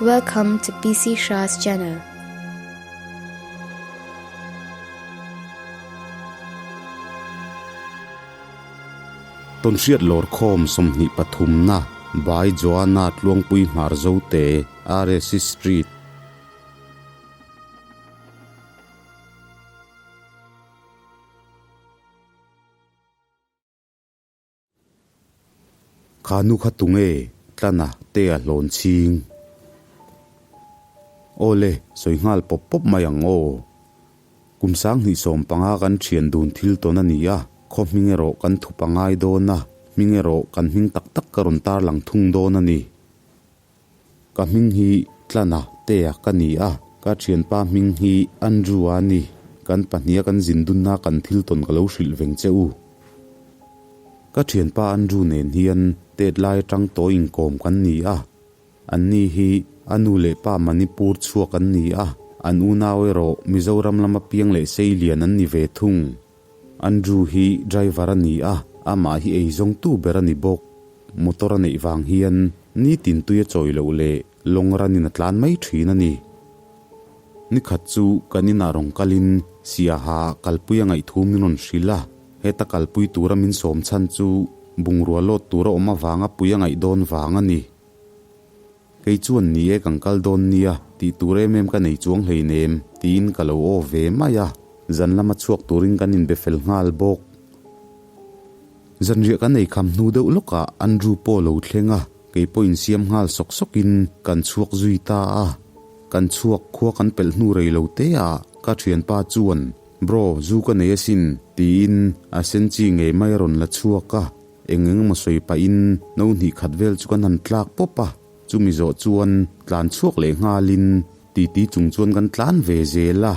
Welcome to PC Shah's channel. Tawnhriat lawrkhawm 23 na by Joanna Tluangpui Hmar Zote, RSC Street. Kha nu kha tunge tlana te a hlawn chhing. Aw le, sawi nghal pawp pawp mai ang aw. Kum 2015 kan thian dun thil tawn a ni a, khaw hming erawh kan thup a ngai dawn a, hming erawh kan hming tak tak ka rawn tarlang thung dawn a ni. Ka hming hi Tlana Tea ka ni a, ka thianpa hming hi Andrew-a a ni. Kan pahniha kan zin dunna kan thil tawn ka lo hrilh veng che u. Ka thianpa Andrew nen hian tet lai atang tawh inkawm kan ni a. Anni hi a nu leh pa Manipur chhuak an ni a, an unau erawh Mizoram lama piang leh seilian an ni ve thung. Andrew hi driver a ni a, amah hi eizawngtu ber a ni bawk. Motor a neih vang hian nitin tui a chawi loh leh lawng ranin a tlan mai thin a ni. Nikhat chu kan inah rawn kalin Siaha kalpui a ngaihthu min rawn hrilh a, heta kalpui tura min sawm chhan chu bungrua lawt tura awm avanga pui a ngaih dawn vang a ni. Kei chuan ni e kan kal dawn nia tih tur em em ka nei chuang hleinem tiin ka lo aw ve mai a, zan lama chhuak turin kan inbe fel nghal bawk. Zanriah kan ei kham hnu deuh lawkah Andrew pawh lo thleng a, kei pawh insiam nghal sawk sawkin kan chhuak zui ta a. Kan chhuak khua kan pelh hnu rei lo te ah ka thianpa chuan, Bro, zu ka nei asin, tiin a sen chi ngei mai a rawn la chhuak a. Eng eng emaw sawi pahin no hnih khat vel chu kan han tlak pawp a, chumi zawh chuan tlan chhuak leh nghalin titi chung chuan kan tlan ve zel a.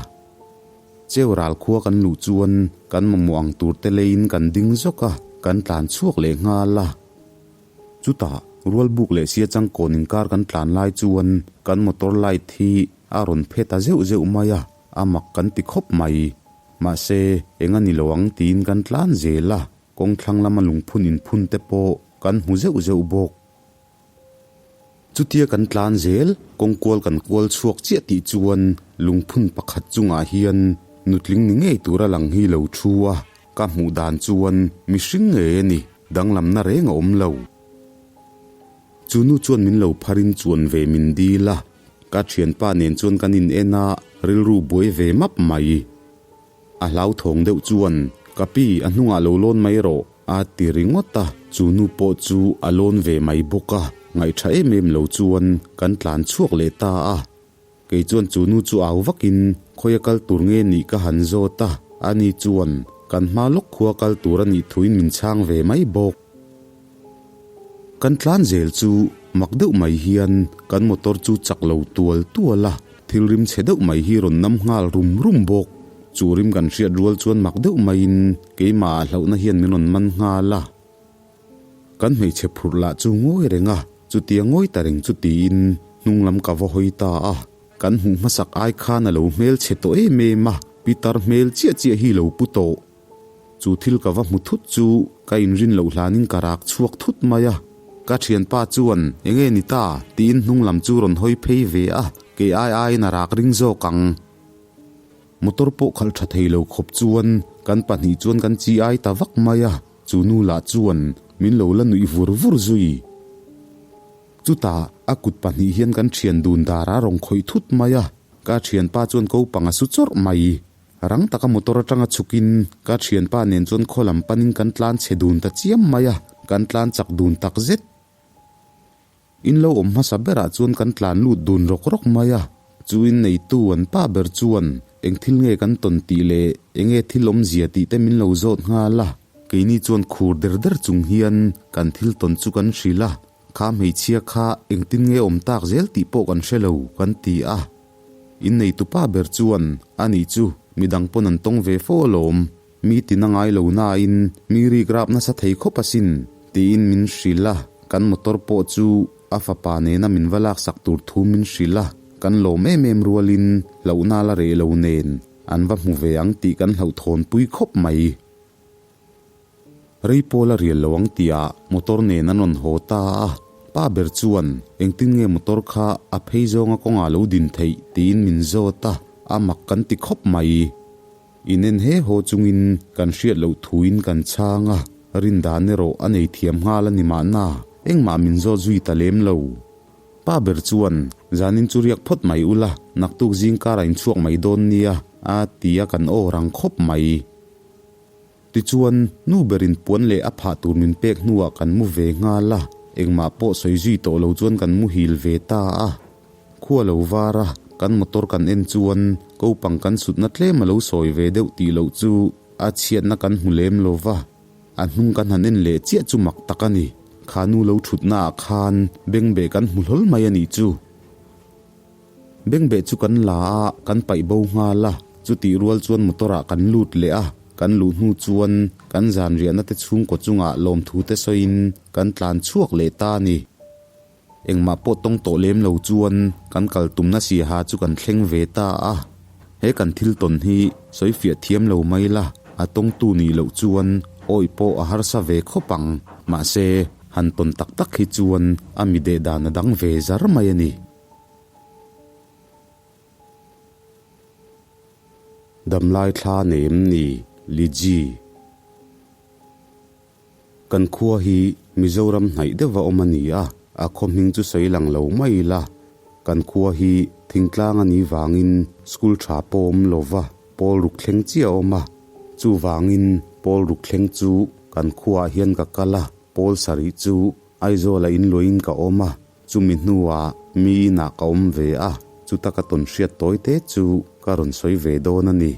Cheu ral khua kan luh chuan kan mamawh ang tur te leiin kan ding zawk a, kan tlan chhuak leh nghal a. Chutah rual buk leh sia changkawn inkar kan tlan lai chuan kan motor light hi a rawn phe ta zeuh zeuh mai a, a mak kan ti khawp mai. Mahse, eng a ni lo ang tiin kan tlan zel a, kawng thlang lama lungphun inphun te pawh kan hmu zeuh zeuh bawk. Chutia kan tlan zel, kawng kual kan kual chhuak chiah tih chuan lungphun pakhat chungah hian nutling ni ngei tura lang hi lo thu a, ka hmuh dan chuan mihring ngei a ni, danglamna reng a awm lo. Chu nu chuan min lo pharin chuan ve min dil a, ka thianpa nen chuan kan in en a, rilru buai ve map mai. A hlauthawng deuh chuan, Ka pi, a hnungah lo lawn mai rawh, a ti ringawt a. Chu nu pawh chu a lawn ve mai bawk a, ngaihṭha em em lo chuan kan tlan chhuak leh ta a. Kei chuan chu nu chu au vakin khawi a kal tur nge nih ka han zawt a, ani chuan kan hma lawk khua kal tur a nih thuin min chhang ve mai bawk. Kan tlan zel chu mak deuh mai hian kan motor chu chak lo tual tual a, thil rim chhe deuh mai hi rawn nam nghal rum rum bawk. Chu rim kan hriat rual chuan mak deuh maiin keimah ah hlauhna hian min rawn man nghal a. Kan hmeichhe phurh lah chu ngawi reng a, chutia ngawi ta reng chu tiin hnung lam ka va hawi ta a. Kan hmuh hmasak ai khan a lo hmelchhe tawh em em a, pitar hmel chiah chiah hi lo pu tawh. Chu thil ka va hmu thut chu ka inrin loh hlanin ka rak chhuak thut mai a. Ka thianpa chuan, Enge ni ta? tiin hnung lam chu rawn hawi phei ve a, kei ai aiin a rak ring zawk ang. Motor pawh khalh tha thei lo khawp chuan kan pahnih chuan kan chi ai ta vak mai a, chu nu lah chuan min lo la nuih vur vur zui. Chutah a kut pahnih hian kan thian dun dar a rawn khawih thut mai a, ka thianpa chuan ko panga su chawrh mai. Rang taka motor atanga chhukin ka thianpa nen chuan khaw lam panin kan tlan chhe dun ta chiam mai a, kan tlan chak dun tak zet. In lo awm hmasa berah chuan kan tlan lut dun rawk rawk mai a, chu in neitu an pa ber chuan eng thil nge kan tawn tih leh eng nge thil awmzia tih te min lo zawt nghal a. Keini chuan khur der der chung hian kan thil tawn chu kan hrilh a, kha hmeichhia kha engtin nge awm tak zel tih pawh kan hre lo kan ti a. Inneitupa ber chuan, A nih chu, midang pawn an tawng ve fo alawm. Mi tin a ngai lo nain mi rik rap nasa thei khawp asin, tiin min hrilh a. Kan motor pawh chu a fapa nena min va laksak tur thu min hrilh a. Kan lawm em em rualin hlauhna la reh lo nen an va hmu ve ang tih kan hlauhthawnpui khawp mai. Rei pawl a rial lo ang tihah motor nen an rawn haw ta a. Pa ber chuan, Engtin nge motor kha a phei zawnga kawngah lo din theih? tiin min zawt a, a mak kan ti khawp mai. Inen he haw chungin kan hriat loh thuin kan chhang a, rindan erawh a nei thiam nghal a ni mahna, engmah min zawt zui ta lem lo. Pa ber chuan, Zanin chu riak phawt mai ula, naktuk zing karah in chhuak mai dawn nia, a ti a kan aw rang khawp mai. Tichuan, nu berin puan leh a phah tur min pek hnuah kan mu ve nghal a, engmah pawh sawi zui tawh lo chuan kan muhil ve ta a. Khua lo var a, kan motor kan en chuan kopang kan sutna tlem a lo sawi ve deuh tih loh chu a chhiatna kan hmu lem lo va, a hnung kan han en leh chiah chu mak tak a ni. Kha nu lo thutna ah khan bengbeh kan hmu hlawl mai a nih chu. Bengbeh chu kan la a, kan paih bo nghal a, chutih rual chuan motor ah kan lut leh a, kan luh hnu chuan kan zan riahna te chhungkaw chungah lawmthu te sawiin kan tlan chhuak leh ta a ni. Engmah pawh tawng tawh lem lo chuan kan kal tumna siaha chu kan thleng ve ta a. He kan thil tawn hi sawi fiah thiam lo mai la, a tawngtu nih loh chuan awih pawh a harsa ve khawp ang. Mahse, han tawn tak tak hi chuan a mi deh dan a dang ve zar mai a ni. Damlai thla nei em ni, Liji? Kan khua hi Mizoram hnaih deuha awm a ni a, a khaw hming chu sawi lang lo mai ila. Kan khua hi thingtlang a nih vangin school tha pawh awm lo va, pawl ruk thleng chiah a awm a. Chuvangin pawl ruk thleng chu kan khuaah hian ka kal a, pawl sarih chu Aizawla inluahin ka awm a, chumi hnuah mi inah ka awm ve a, chuta ka tawn hriat tawi te chu ka rawn sawi ve dawn a ni.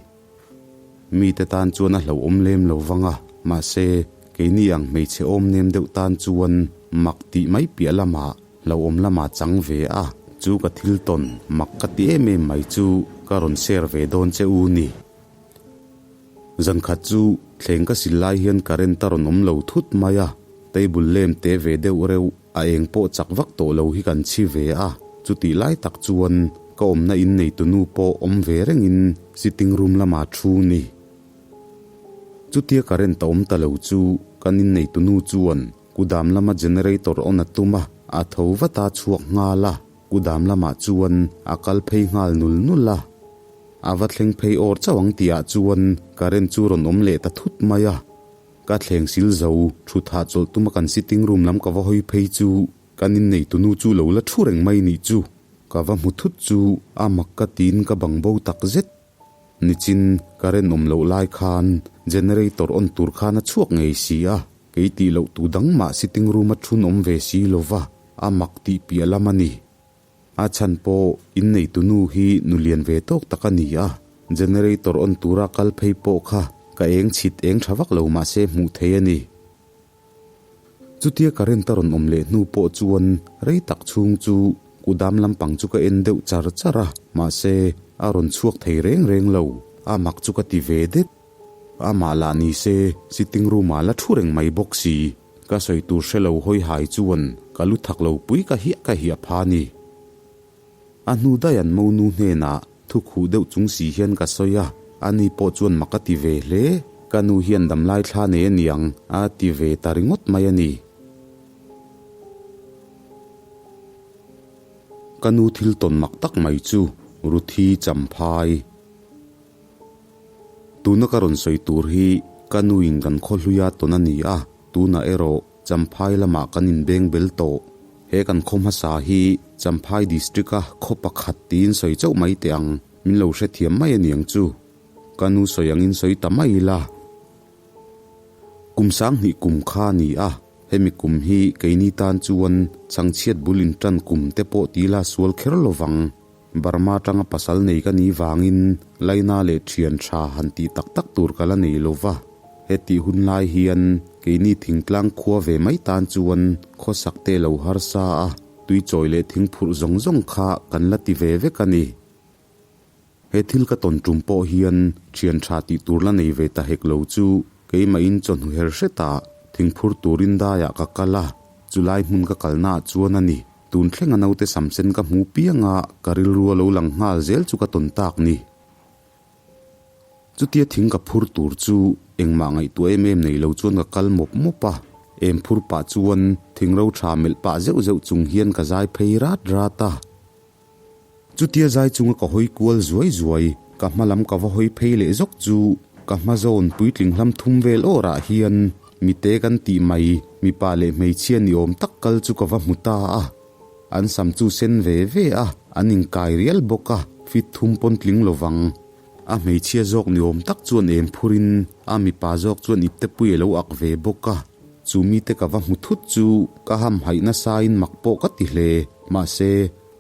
Mite tan chuan a hlauhawm lem lo vang a, mahse, keini ang hmeichhe awm nem deuh tan chuan mak tih mai piah lamah hlauhawm lamah chang ve a, chu ka thil tawn mak ka ti em em mai chu ka rawn share ve dawn che u ni. Zankhat chu thleng ka sil lai hian current a rawn awm lo thut mai a, table lem te ve deuh reuh A eng pawh chak vak tawh lo hi kan chhi ve a, chutih lai tak chuan ka awmna in neitu nu pawh awm ve rengin sitting room lamah thu ni. Chutia current a awm ta lo chu kan in neitu nu chuan kudam lama generator on a tum a, a tho vat a chhuak nghal a, kudam lamah chuan a kal phei nghal nul nul a. A va thleng phei awr chauh ang tihah chuan current chu rawn awm leh ta thut mai a. Ka thleng sil zo, thut hahchawlh tuma kan sitting room lam ka va hawi phei chu kan inneitu nu chu lo la thu reng mai nih chu. Ka va hmu thut chu a mak ka tiin ka bang bo tak zet. Nichin current awm loh lai khan generator on tur khan a chhuak ngei si a, kei tih loh tu dang mah sitting room a thun awm ve si lova, a mak tih piah lam a ni. A chhan pawh inneitu nu hi nu lian ve tawk tak a ni a, generator on tura kal phei pawh kha ka eng chhit eng tha vak lo mahse hmuh thei a ni. Chutia current a rawn awm leh hnu pawh chuan rei tak chhung chu kudam lampang chu ka en deuh char char a, mahse a rawn chhuak thei reng reng lo, a mak chu ka ti ve det. Amah lah ni se sitting room ah la thu reng mai bawk si. Ka sawi tur hre lo hawi hai chuan ka lu thak lo pui ka hiah ka hiah pha ni. A hnu daih an monu hnenah thu khuh deuh chung si hian ka sawi a, ani pawh chuan mak a ti ve hle. Ka nu hian damlai thla nei a niang a ti ve ta ringawt mai a ni. Ka nu thil tawn mak tak mai chu Ruthi Champhai. Tuna ka rawn sawi tur hi ka nuin kan khaw hluia tawn a ni a, tunah erawh Champhai lamah kan inbeng bel tawh. He kan khaw hmasa hi Champhai District-a khaw pakhat tiin sawi chauh mai teh ang, min lo hrethiam mai a niang chu. Ka nu sawi angin sawi ta mai ila. Kum sanghnih kum kha a ni a, hemi kum hi keini tan chuan chhangchhiat bul intan kum te pawh ti ila sual kher lovang. Burma atanga pasal nei ka nih vangin Laina leh thian tha han tih tak tak tur ka la nei lo va. Hetih hun lai hian keini thingtlang khua ve mai tan chuan khawsak te lo harsa a, tuichawi leh thingphurh zawng zawng kha kan la ti ve vek a ni. He thil ka tawn tum pawh hian thian tha tih tur la nei ve ta hek lo chu keimahin chawhnu her hretah thingphur turin daiah ka kal a, chulai hmun ka kalnaah chuan a ni. Tun thlenga naute samsen ka hmu piang a, ka rilru a lo lang nghal zel chu ka tawn tak ni. Chutia thing ka phur tur chu engmah ngaihtuah em em nei lo chuan ka kal mawp mawp a. Em phur pah chuan thingro tha melh pah zeuh zeuh chung hian ka zai phei rat rat a. Chutia zai chunga ka hawi kual zuai zuai, ka hma lam ka va hawi phei leh zawk chu ka hma zawn puitling hlam thum vel awrah hian mite kan tih mai mipa leh hmeichhia ni awm tak kal chu ka va hmu ta a. An sam chu sen ve ve a, an inkai rial bawk a, fit thum pawn tling lovang. A hmeichhia zawk ni awm tak chuan em phurin a mipa zawk chuan iptepui a lo ak ve bawk a. Chu mite ka va hmu thut chu ka hamhaih nasain mak pawh ka ti hle. Mahse,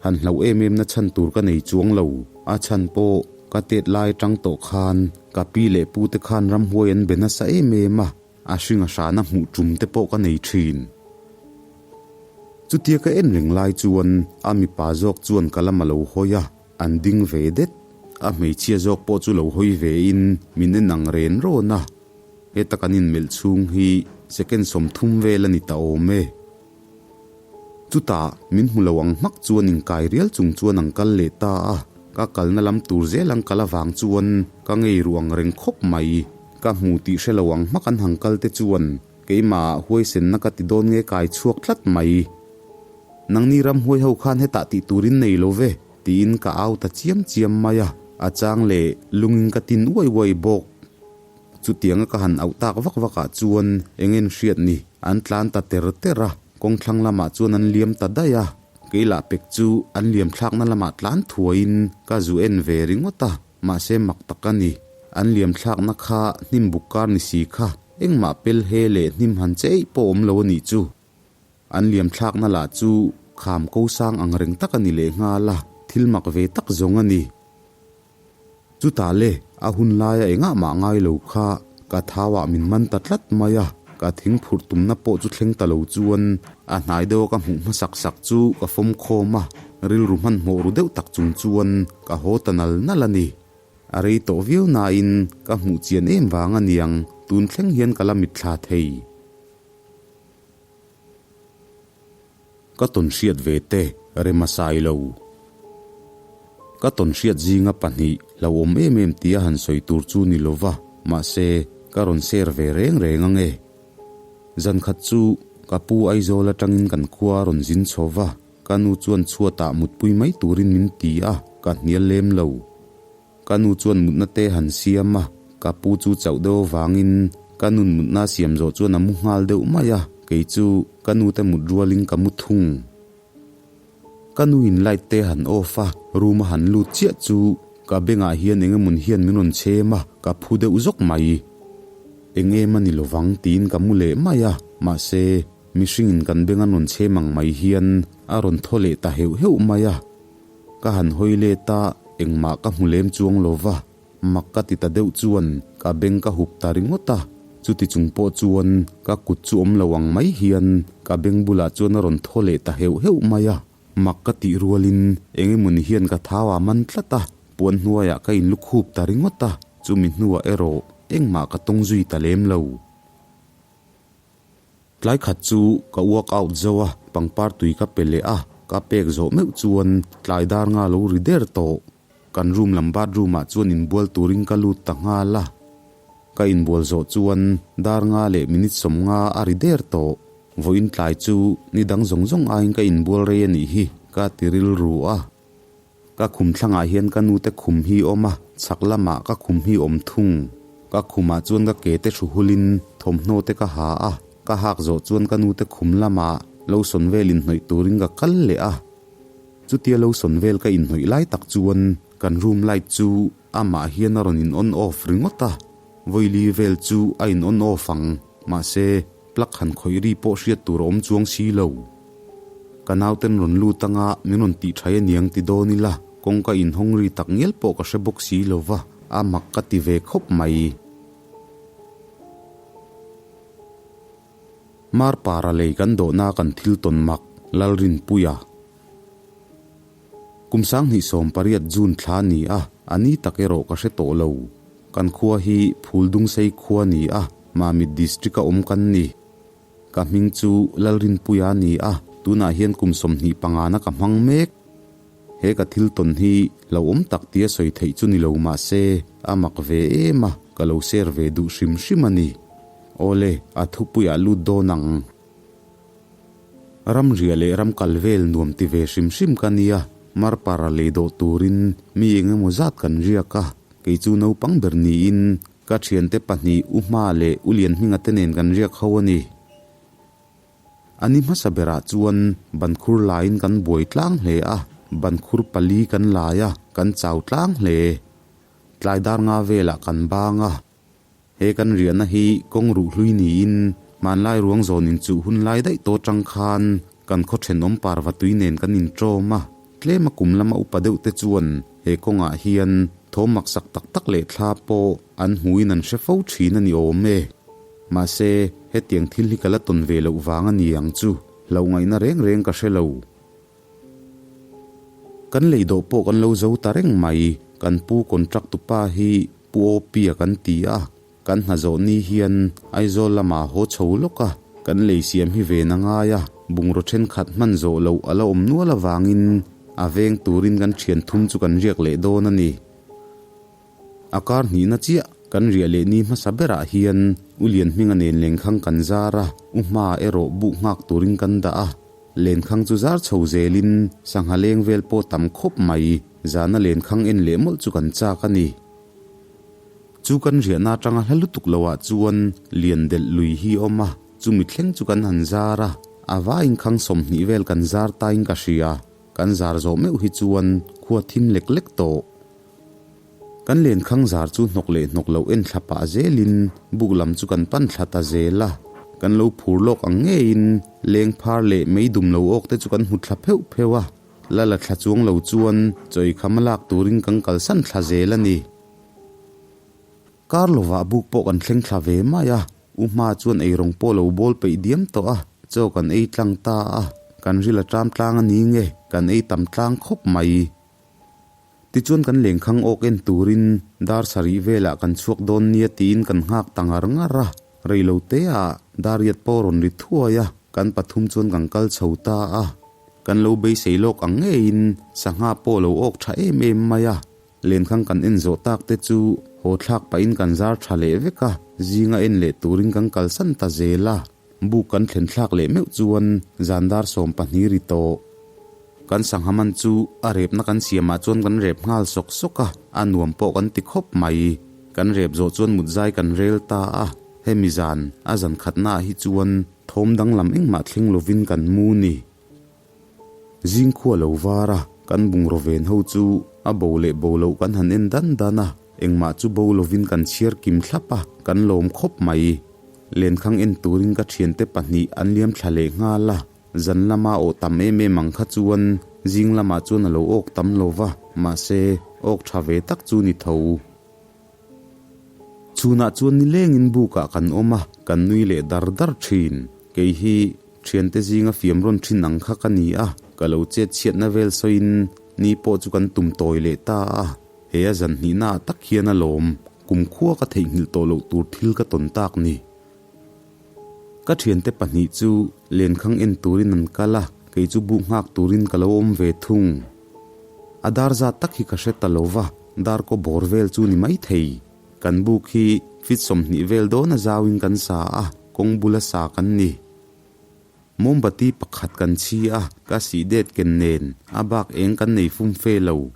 han hlauh em em na chhan tur ka nei chuang lo. A chhan pawh ka tet lai atang tawh khan ka pi leh pu te khan ramhuai an be nasa em em a, a hring a hrana hmuh tum te pawh ka nei thin. Chutia ka en reng lai chuan a mipa zawk chuan ka lam a lo hawi a. An ding ve det. A hmeichhia zawk pawh chu lo hawi ve in min en ang ren rawn a. Heta kan inmelh chhung hi second 30 vel a ni ta awm e. Chutah min hmu lo ang hmak chuan inkai rial chung chuan an kal leh ta a. Ka kalna lam tur zel an kal avang chuan ka ngei ruh ang reng khawp mai. Ka hmu tih hre lo ang hmak an han kal te chuan keimahah huaisenna ka ti dawn nge kai chhuak tlat mai. Nangni ramhuai ho khan hetah tih turin nei lo ve, tiin ka au ta chiam chiam mai a, a chang leh lungin ka tin uai uai bawk. Chutianga ka han auh tak vak vakah chuan eng en hriat ni, an tlan ta ter ter a, kawngthlang lamah chuan an liam ta daih a, kei lah pek chu an liam thlakna lamah tlan thuaiin ka zu en ve ringawt a, mahse mak tak a ni. An liam thlakna kha hnim buk kar ni si kha, engmah pel he leh hnim han che eih pawh awm lo a nih chu. An liam thlakna lah chu kham ko sang ang reng tak a ni leh nghal a, thil mak ve tak zawng a ni. Chutah le, a hun laia engah mah ngai lo kha ka thauah min man ta tlat mai a, ka thing phurh tumna pawh chu thleng ta lo chuan a hnai deuha ka hmuh hmasak sak chu ka fawm khawm a, rilru hmanhmawh ru deuh tak chung chuan ka haw ta nal nal a ni. A rei tawh viau nain ka hmuh chian em vang a niang, tun thleng hian ka la mitthla thei. Ka tawn hriat ve te rem a sai lo. Ka tawn hriat zinga pahnih hlauhawm em em tia han sawi tur chu ni lo va, mahse ka rawn share ve reng reng ang e. Zan khat chu ka pu Aizawl atangin kan khua a rawn zin chho va, ka nu chuan chhuatah mutpui mai turin min ti a, ka hnial lem lo. Ka nu chuan mutna te han siam a, ka pu chu chauh deuh avangin ka nun mutna siam zawh chuan a mu nghal deuh mai a, kei chu ka nu te mut rualin ka mu thung. Ka nu in light te han off a, room a han lut chiah chu ka bengah hian eng emawn hian min rawn chhem a, ka phu deuh zawk mai. Eng em a ni lovang tiin ka mu leh mai a, mahse mihringin kan beng a rawn chhem ang mai hian a rawn thaw leh ta heuh heuh mai a. Ka han hawi let a, engmah ka hmu lem chuang lo va, mak ka ti ta deuh chuan ka beng ka hup ta ringawt a, chuti chung pawh chuan ka kut chu awm lo ang mai hian ka beng bulah chuan a rawn thaw leh ta heuh heuh mai a, mak ka tih rualin eng emawni hian ka thau a man tlat a, puan hnuaiah ka inlukhup ta ringawt a, chumi hnuah erawh engmah ka tawng zui ta lem lo. Tlai khat chu ka work out zo a, pangpar tui ka pe leh a, ka pek zawh meuh chuan tlai dar nga lo ri der tawh. Kan room lam bathroom ah chuan inbual turin ka lut ta nghal a. Ka inbual zawh chuan dar nga leh minute 50 a ri der tawh. Vawiin tlai chu ni dang zawng zawng aiin ka inbual rei a nih hi ka ti rilru a. Ka khum thlangah hian ka nute khum hi awm a, chhak lamah ka khum hi awm thung. Ka khumah chuan ka ke te hru hulin thawmhnaw te ka ha a, ka hak zawh chuan ka nute khum lamah lotion vel inhnawih turin ka kal leh a. Chutia lotion vel ka inhnawih lai tak chuan kan room light chu amah hian a rawn in on off ringawt a, vawili vel chu a in on off ang, mahse, Plug han khawih ri pawh hriat tur a awm chuang si lo. Ka nauten rawn lut anga min rawn tih thaih aniang ti dawn ila, kawngka inhawng ri tak ngial pawh ka hre bawk si lo va, a mak ka ti ve khawp mai. Marpara lei kan dawhna kan thil tawn mak, Lalrinpuia. Kum 2018 June thla a ni a, a ni tak erawh ka hre tawh lo. Kan khua hi Phuldungsei khua a ni a, Mamit District a awm kan ni. Ka hming chu Lalrinpuia a ni a, tunah hian kum 25 na ka hmang mek. He ka thil tawn hi hlauhawm tak tia sawi theih chu ni lo mah se, a mak ve em a, ka lo share ve duh hrim hrim a ni. Awle, a thupuiah lut dawn ang. Ram riah leh ram kal vel nuam ti ve hrim hrim ka nia, Marpara lei dawh turin mi eng emaw zat kan riak a, kei chu naupang ber niin ka thiante pahnih U Hma leh U Lianhminga te nen kan riak ho a ni. A ni hmasa berah chuan bankhur laiin kan buai tlang hle a, bankhur pali kan lai a, kan chau tlang hle. Tlai dar nga velah kan bang a. He kan riahna hi kawng ruh hlui niin hmanlai ruang zawn inchuh hun lai daih tawh atang khan kan khaw thenawm parva tui nen kan inṭawm a. Tlema kum lama upa deuh te chuan he kawngah hian thawm maksak tak tak leh thla pawh an hmuin an hre fo thin a ni awm e. Mahse, hetiang thil hi ka la tawn ve loh vang a ni ang chu, hlauh ngaihna reng reng ka hre lo. Kan lei dawh pawh kan lo zo ta reng mai, kan pu contract tupa hi Pu Awpia kan ti a, kan hna zawh ni hian Aizawl lamah haw chho lawk a, kan lei siam hi ven a ngai a, bungraw thenkhat hman zawh loh a la awm nual avangin a veng turin kan thian thum chu kan riak leh dawn a ni. A kar hnihna chiah kan riah leh ni hmasa berah hian U Lianhminga nen lenkhang kan zar a, U Hma erawh buh nghak turin kan dah a. Lenkhang chu zar chho zelin sangha leng vel pawh tam khawp mai, zana lenkhang en leh mawlh chu kan chak a ni. Chu kan riahna atanga hla lutuk loah chuan lian delh lui hi a awm a, chumi thleng chu kan han zar a, a vaiin khang 20 vel kan zar tain ka hria, kan zar zawh meuh hi chuan khua thim lek lek tawh. Kan lenkhang zar chu hnawk leh hnawk loh en thla pah zelin buk lam chu kan pan thla ta zel a, kan lo phur lawk ang ngeiin leng phar leh mei dum lo awk te chu kan hmu thla pheuh pheuh a, la la thla chuang lo chuan chaw eikham a lak turin kan kalsan thla zel a ni. Kar lovah buk pawh kan thleng thla ve mai a, U Hma chuan eirawng pawh lo bawl peih diam tawh a, chaw kan ei tlang ta a, kan ril a ṭam tlang a ni nge, kan ei tam tlang khawp mai. Tichuan kan lengkhang awk en turin dar sarih velah kan chhuak dawn nia tiin kan nghak ta ngar ngar a, reilo teah dar riat pawh rawn ri thuai a, kan pathum chuan kan kal chho ta a. Kan lo beisei lawk ang ngeiin sangha pawh lo awk tha em em mai a, lenkhang kan en zawh tak te chu haw thlak pahin kan zar tha leh vek a, zinga en leh turin kan kalsan ta zel a. Buk kan thlen thlak leh meuh chuan zan dar 12 ri tawh. Kan sangha man chu a repna kan siamah chuan kan rep nghal sawk sawk a, a nuam pawh kan ti khawp mai. Kan rep zawh chuan mutzai kan rel ta a, hemi zan a zan khatnaah hi chuan thawm danglam engmah thleng lovin kan mu ni. Zingkhua lo var a, kan bungraw ven ho chu a bo leh bo loh kan han en dan dan a, engmah chu bo lovin kan chhiar kim thlap a, kan lawm khawp mai. Lenkhang en turin ka thiante pahnih an liam thla leh nghal a, zan lama awh tam em em ang kha chuan zing lamah chuan a lo awk tam lo va, mahse awk tha ve tak chu ni tho. Chhunah chuan nilengin bukah kan awm a, kan nui leh dar dar thin. Kei hi thiante zinga fiam rawn thin ang kha ka ni a, ka lo chet chhiatna vel sawiin ni pawh chu kan tum tawi leh ta a. He a zan hnihnaah tak hian a lawm, kumkhua ka theihnghilh tawh loh tur thil ka tawn tak ni. Ka thiante pahnih chu lenkhang en turin an kal a, kei chu buh nghak turin ka lo awm ve thung. A dar zat tak hi ka hre ta lo va, dar kaw bawr vel chu ni maithei. Kan buk hi feet 20 vel dawn a zauin kan sa a, kawng bula sa kan ni. Mombati pakhat kan chhi a, ka sih det ken nen, a bak eng kan nei fum fe lo.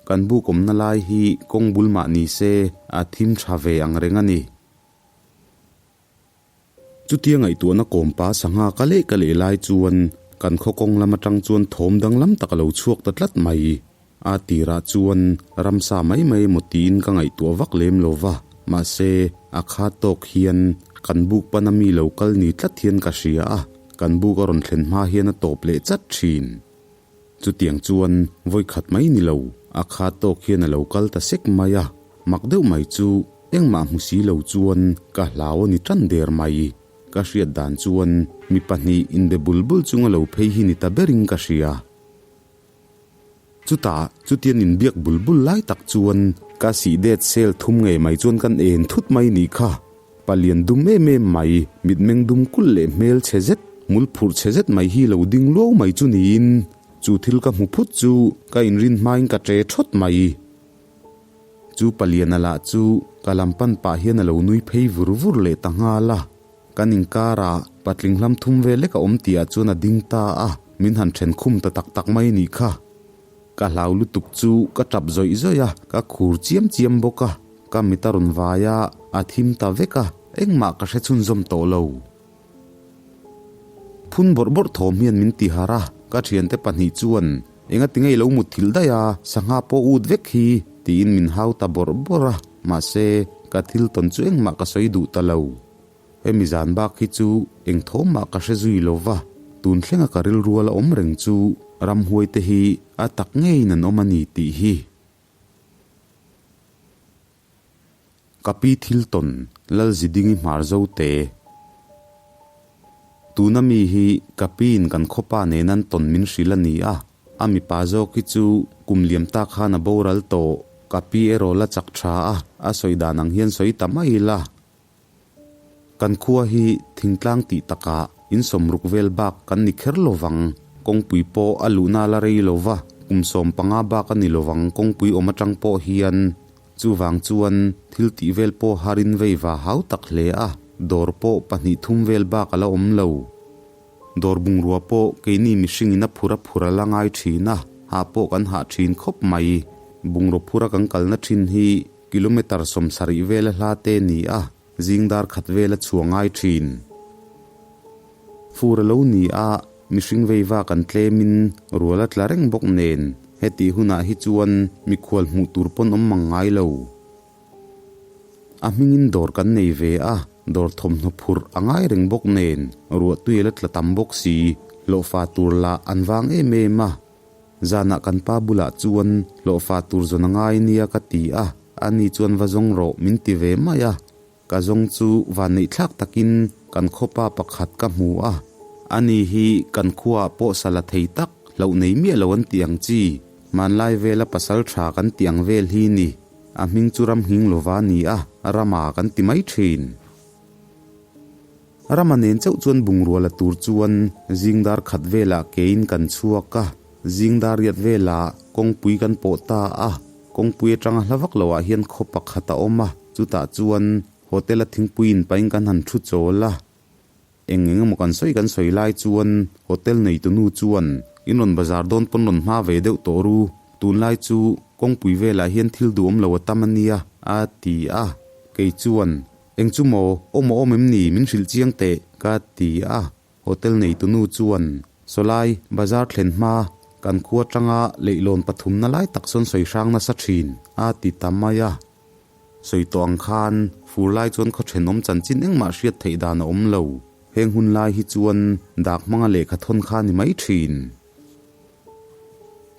Kan buk awmna lai hi kawng bul mah ni se, a thim tha ve ang reng a ni. Chutia ngaihtuahna kawmpa sangha ka leh ka leh lai chuan kan khaw kawng lam atang chuan thawm danglam tak a lo chhuak ta tlat mai. A tirah chuan ramsa mai mai emaw tiin ka ngaihtuah vak lem lo va, mahse a kha tawk hian kan buk pana mi lo kal ni tlat hian ka hria a, kan buk a rawn thlen hma hian a tawp leh chat thin. Chutiang chuan vawi khat mai ni lo, a kha tawk hian a lo kal ta sek mai a, mak deuh mai chu engmah hmu si lo chuan ka hlau a ni tan der mai. Ka hriat dan chuan mi pahnih inbe bul bul chunga lo phei hi ni ta berin ka hria. Chutah chutian inbiak bul bul lai tak chuan ka sih det sel thum ngei mai chuan kan en thut mai ni kha. Palian dum em em mai, mitmeng dum kulh leh hmel chhe zet, hmul phurh chhe zet mai hi lo ding luau mai chu niin, chu thil ka hmu phut chu ka inrin hmain ka ṭe ṭhawt mai. Chu paliana lah chu ka lam pan pah hian a lo nui phei vur vur leh ta nghal a. Kan inkarah patling hlam thum vel lek a awm tihah chuan a ding ta a, min han then khum ta tak tak mai nih kha. Ka hlau lutuk chu ka tap zawih zawih a, ka khur chiam chiam bawk a, ka mit a rawn vai a, a thim ta vek a, engmah ka hre chhunzawm tawh lo. Phun bawrh bawrh thawm hian min ti harh a, ka thiante pahnih chuan, Engati ngei lo mut thilh daih a, sangha pawh ut vek hi, tiin min hau ta bawrh bawrh a, mahse, ka thil tawn chu engmah ka sawi duh ta lo. Hemi zan bak hi chu eng thawm mah ka hre zui lo va, tun thlenga ka rilrual a awm reng chu ramhuai te hi a tak ngeiin an awm a ni tih hi. Ka pi thil tawn Lalzidingi hmar zo te. Tuna mi hi ka piin kan khawpa nen an tawn min hrilh a ni a, a mipa zawk hi chu kum liam tak khan a boral tawh, ka pi erawh la chak tha a, a sawi dan ang hian sawi ta mai ila. Kan khua hi thingtlang tih takah in sawmruk vel bak kan ni kher lo vang. Kawngpui pawh a luhna la rei lo va, kum 15 bak a ni lo vang kawngpui awm atang pawh hian. Chuvang chuan thil tih vel pawh harin vei va hau tak hle a, dawr pawh pahnih thum vel bak a la awm lo. Dawr bungrua pawh keini mihringin a phur a phur a la ngai thin a, hah pawh kan hah thin khawp mai. Bungraw phura kan kalna thin hi Kilometre 70 vela hla te ni a, zing dar khat vela chhuah ngai thin. Fur a lo ni a, mihring vei vak an tlemin rual a tla reng bawk nen, hetih hunah hi chuan mikhual hmuh tur pawn awm mang ngai lo. A hmingin dawr kan nei ve a, dawr thawmhnaw phurh a ngai reng bawk nen, ruahtui a la tla tam bawk si, hlawhfa tur lah an vang em em a. Zanah kan pa bulah chuan hlawhfa tur zawn a ngai nia ka ti a, ani chuan va zawng rawh min ti ve mai a. Ka zawng chu vanneihthlak takin kan khawpa pakhat ka hmu a, ani hi kan khuaah pawh sa la thei tak, hlauh nei miah lo an ti ang chi, hmanlai vela pasal tha kan ti ang vel hi ni. A hming chu Ramhing lova ni a, Rama kan ti mai thin. Rama nen chauh chuan bungrua la tur chuan zing dar khat velah kein kan chhuak a, zing dar riat velah kawngpui kan pawh ta a, kawngpui atanga hla vak loah hian khaw pakhat a awm a, chutah chuan hotel a thingpui in pahin kan han thu chawl a, eng eng emaw kan sawi kan sawi lai chuan hotel neitunu chuan in rawn bazar dawn pawn rawn hma ve deuh tawh ru, tunlai chu kawngpui velah hian thil duhawm lo a tam a nia a ti a, kei chuan Eng chu maw, awm a awm em ni, min hrilh chiang teh, ka ti a. Hotel neitunu chuan, Sawlai, bazar thlen hma, kan khua atanga leihlawn pathumna lai tak sawn sawi hrang nasa thin, a ti ta mai a. Sawi tawh ang khan, fur lai chuan khaw thenawm chanchin engmah hriat theih dan a awm lo. Heng hun lai hi chuan dak hmanga lehkha thawn kha a ni mai thin.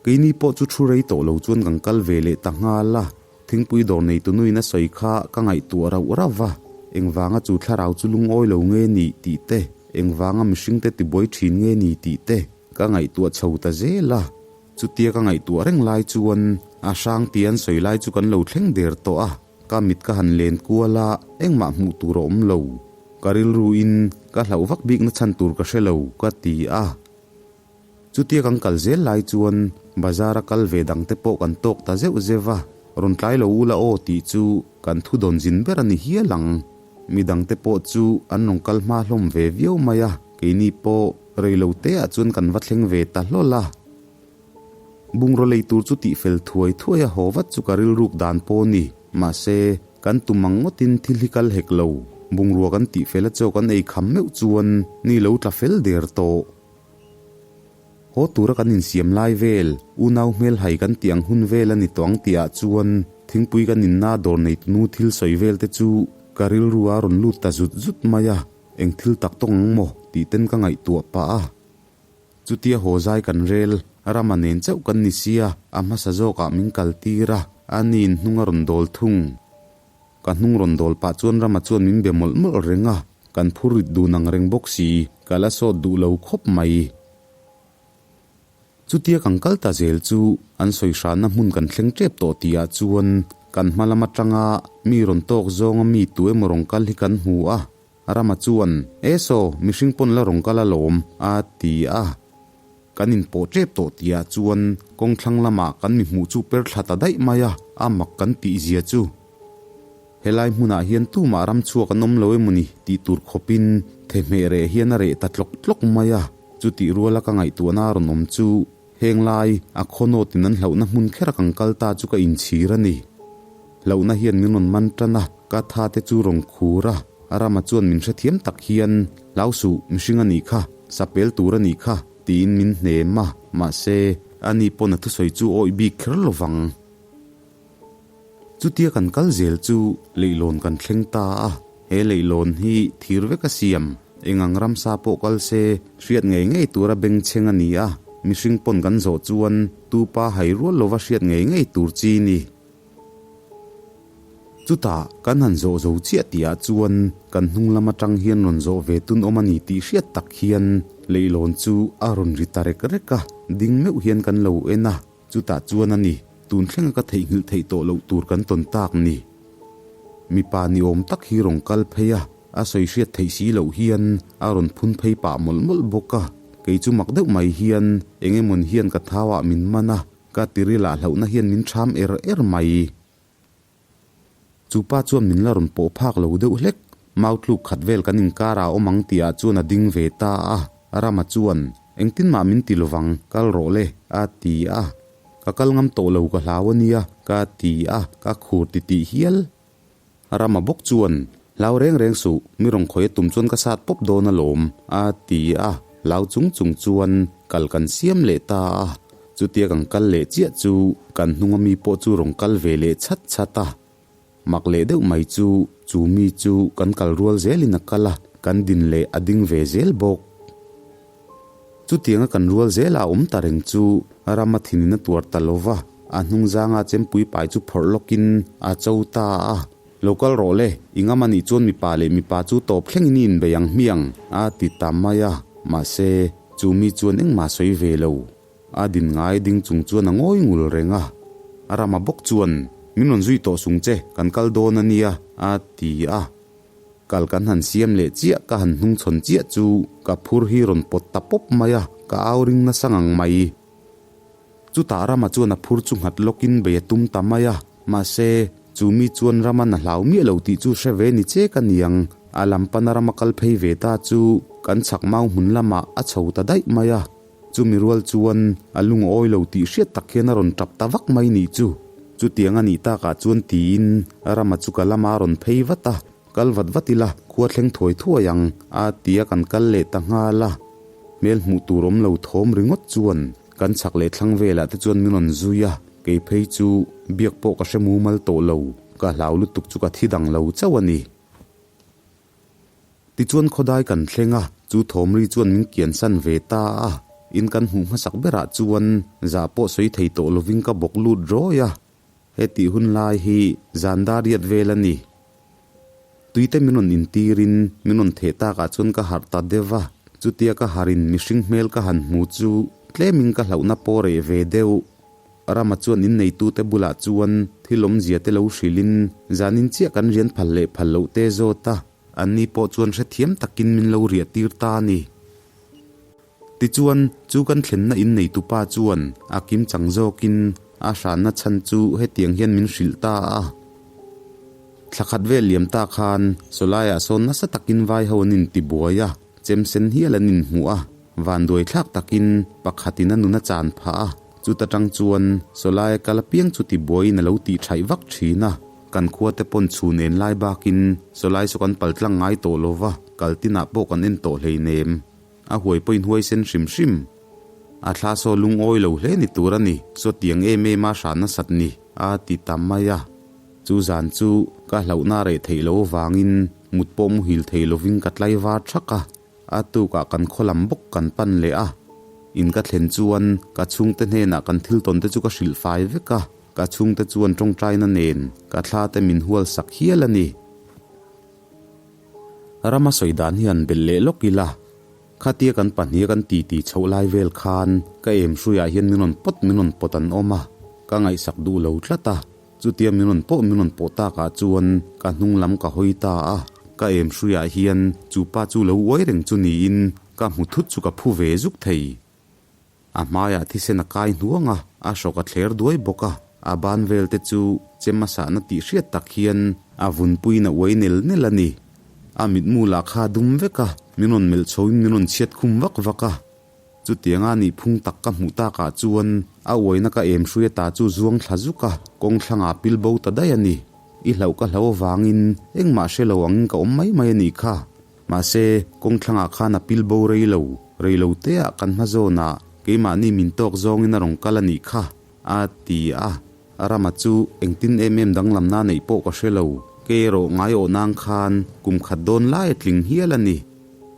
Keini pawh chu thu rei tawh lo chuan kan kal ve leh ta nghal a, thingpui dawr neitu nuin a sawi kha ka ngaihtuah rauh rauh va, engvanga chu thlarau chu lungawi lo nge ni tih te, engvanga mihringte tibuai thin nge ni tih te ka ngaihtuah chho ta zel a. Chutia ka ngaihtuah reng lai chuan a hrang tia an sawi lai chu kan lo thleng der tawh a, ka mit ka han len kual a, engmah hmuh tur a awm lo. Ka rilruin ka hlauh vak bikna chhan tur ka hre lo ka ti a. Chutia kan kal zel lai chuan bazar a kal ve dang te pawh kan tawk ta zeuh zeuh a, rawn tlai lo ula aw tih chu kan thu dawn zin ber a ni hial ang. Mi dang te pawh chu an rawn kal hma hlawm ve viau mai a, keini pawh rei lo te ah chuan kan va thleng ve ta hlawl a. Bungraw lei tur chu tih fel thuai thuai a haw vat chu ka rilruk dan pawh a ni, mahse kan tum ang ngawtin thil hi kal hek lo. Bungrua kan tih fel a chaw kan ei kham meuh chuan ni lo tla fel der tawh. Haw tura kan insiam lai vel, unau hmelhai kan tih ang hun vel a ni tawh ang tihah chuan thingpui kan inna dawr neitunu thil sawi vel te chu ka rilru a rawn lut ta zut zut mai a, eng thil tak tawng ang maw tih ten ka ngaihtuah pah a. Chutia haw zai kan rel, Rama nen chauh kan ni sia, a hmasa zawkah min kal tir a, a niin hnung a rawn dawl thung. Ka hnung rawn dawl pah chuan Rama chuan min be mawlh mawlh reng a, kan phur rit dun ang reng bawk si, ka la sawt duh lo khawp mai. Chutia kan kal ta zel chu an sawi hranna hmun kan thleng tep tawh tihah chuan kan hma lam atanga mi rawn tawk zawnga mi tu emaw rawn kal hi kan hmu a, Rama chuan, E saw, mihring pawn la rawn kal alawm, a ti a. Kan inpawh tep tawh tihah chuan kawng thlang lamah kan mi hmuh chu per thla ta daih mai a, a mak kan tih zia chu. Helai hmunah hian tumah ram chhuak an awm lo emaw ni tih tur khawpin thehmeh reh hian a reh ta tlawk tlawk mai a. Chutih ruala ka ngaihtuahna a rawn awm chu heng lai a khawnawtin an hlauhna hmun kher a kan kal ta chu ka inchhir a ni. Hlauhna hian min rawn man tan a, ka tha te chu rawn khur a, Rama chuan min hrethiam tak hian, Hlau suh, mihring a nih kha, sapel tur a nih kha, tiin min hnem a, mahse, ani pawn a thusawi chu awih bik kher lo vang. Chutia kan kal zel chu leihlawn kan thleng ta a, he leihlawn hi thir vek a siam, eng ang ramsa pawh kal se hriat ngei ngei tura bengchheng a ni a, mihring pawn kan zawh chuan tupa hai rual lova hriat ngei ngei tur chi ni. Chutah kan han zawh zo chiah tihah chuan kan hnung lam atang hian rawn zawh ve tun awm a ni tih hriat tak hian leihlawn chu a rawn ri ta rek rek a, ding meuh hian kan lo en a, chutah chuan a ni, tun thlenga ka theihnghilh theih tawh loh tur kan tawn tak ni. Mipa ni awm tak hi rawn kal phei a, a sawi hriat theih si loh hian a rawn phun phei pah mawlh mawlh bawk a, kei chu mak deuh mai hian eng emawn hian ka thauah min man a, Ka tiril ah hlauhna hian min ṭham er er mai. Chu pa chuan min la rawn pawh phak lo deuh hlek. Mau tluk khat vel kan inkar ah awm ang tih ah chuan a ding ve ta a. Rama chuan, Engtin mah min ti lovang, kal rawh le, a ti a. Ka kal ngam tawh lo ka hlau a nia, ka ti a, ka khur titih hial. Rama bawk chuan, Hlau reng reng suh, mi rawn khawi a tum chuan ka sat pawp dawn alawm, a ti a. Hlau chung chung chuan kal kan siam leh ta a. Chutia kan kal leh chiah chu kan hnunga mi pawh chu rawn kal ve leh chhat chhat a. Mak leh deuh mai chu, chu mi chu kan kal rual zelin a kal a, kan din leh a ding ve zel bawk. Chutianga kan rual zela a awm ta reng chu Rama thinin a tuar ta lo va, a hnung zanga chempui pai chu phawrh lawkin a cho ta a. Lo kal rawh le, i ngam anih chuan mipa leh mipa chu tawp thlengin i inbei ang hmiang, a ti ta mai a. Mahse, chu mi chuan engmah sawi ve lo. A din ngai ding chung chuan a ngawi ngul reng a. Rama bawk chuan, Min rawn zui tawh sung che, kan kal dawn a nia, a ti a. Kal kan han siam leh chiah ka han hnungchhawn chiah chu ka phur hi rawn pawt ta pawp mai a, ka au ring nasa ngang mai. Chutah Rama chuan a phur chu nghat lawkin bei a tum ta mai a, mahse, chu mi chuan Rama'n a hlau miah lo tih chu hre ve ni che ka niang, a lam pana Rama kal phei ve ta chu kan chhak mau hmun lamah a chho ta daih mai a. Chumi rual chuan a lungawi lo tih hriat tak hian a rawn tap ta vak mai nih chu. Chutiang a nih takah chuan tiin Rama chu ka lama a rawn phei vat a, Kal vat vat ila, khua thleng thuai thuai ang, a ti a kan kal leh ta nghal a. Hmel hmuh tur awm lo thawm ringawt chuan kan chhak leh thlang velah te chuan min rawn zui a, kei phei chu biak pawh ka hre mumal tawh lo, ka hlau lutuk chu ka thi dang lo chauh a ni. Tichuan khawdai kan thleng a, chu thawmri chuan min kiansan ve ta a, in kan hmuh hmasak berah chuan zah pawh sawi thei tawh lovin ka bawk lut rawi a, hetih hun lai hi zan dar riat vel a ni. Tuite min rawn intirin min rawn theh takah chuan ka harh ta deuh a, chutia ka harhin mihring hmel ka han hmu chu tlemin ka hlauhna pawh reh ve deuh. Rama chuan inneitute bulah chuan thil awmzia te lo hrilhin zanin chiah kan rian phal leh phal loh te zawt a, anni pawh chuan hrethiam takin min lo riah tir ta a ni. Tichuan, chu kan thlenna inneitupa chuan a kim chang zawkin a hranna chhan chu hetiang hian min hrilh ta a. Thla khat vel liam ta khan sawlaiah sawn nasa takin vai ho an intibuai a, chem sen hial an inhmuh a, vanduai thlak takin pakhatin a nun a chan phah a, chuta tang chuan sawlaia kal apiang chu tibuaiin a lo tih thaih vak thin a, kan khua te pawn chhun en lai bakin sawlai saw kan pal tlang ngai tawh lo va, kal tinah pawh kan en tawh hleinem. A huai pawhin huai sen hrim hrim. A thla saw lungawi lo hle ni tur a ni, saw tiang em em a hran nasat ni, a ti ta mai a. Chu zan chu ka hlauhna reh theih loh avangin mut pawh muhil thei lovin ka tlaivar thak a, a tukah kan khaw lam bawk kan pan leh a. In ka thlen chuan ka chhungte hnenah kan thil tawn te chu ka hrilh fai vek a, ka chhungte chuan tawngtaina nen ka thla te min hual sak hial a ni. Rama sawi dan hi han belh leh lawk ila, khatia kan pahniha kan titi chhoh lai vel khan ka em hruiah hian min rawn pawt min rawn pawt an awm a, ka ngaihsak duh lo tlat a. Chutia min rawn pawh min rawn pawh takah chuan ka hnung lam ka hawi ta a, ka em hruiah hian chu pa chu lo uai reng chu niin ka hmu thut chu ka phu ve zuk thei. A hmaiah thisen a kai hnuang a, a hrawk a thler duai bawk a, a ban vel te chu chem a sahna tih hriat tak hian A vunpuiin a uai nel nel a ni. A mitmu lah kha a dum vek a, min rawn melh chhoin min rawn chhiat khum vak vak a. Chutianga nih phung tak ka hmuh takah chuan a uaina ka em hruia ta chu zuang thla zuk a, kawng thlangah pil bo ta daih a ni. I hlauh ka hlau avangin engmah hre lo angin ka awm mai mai a nih kha. Mahse, kawng thlangah khan a pil bo rei lo, rei lo teah kan hma zawnah keimahni min tawk zawngin a rawn kal a nih kha, a ti a. A rama chu engtin em em danglamna neih pawh ka hre lo, kei erawh ngaiawh nang khan kum khat dawn lai a tling hial a ni.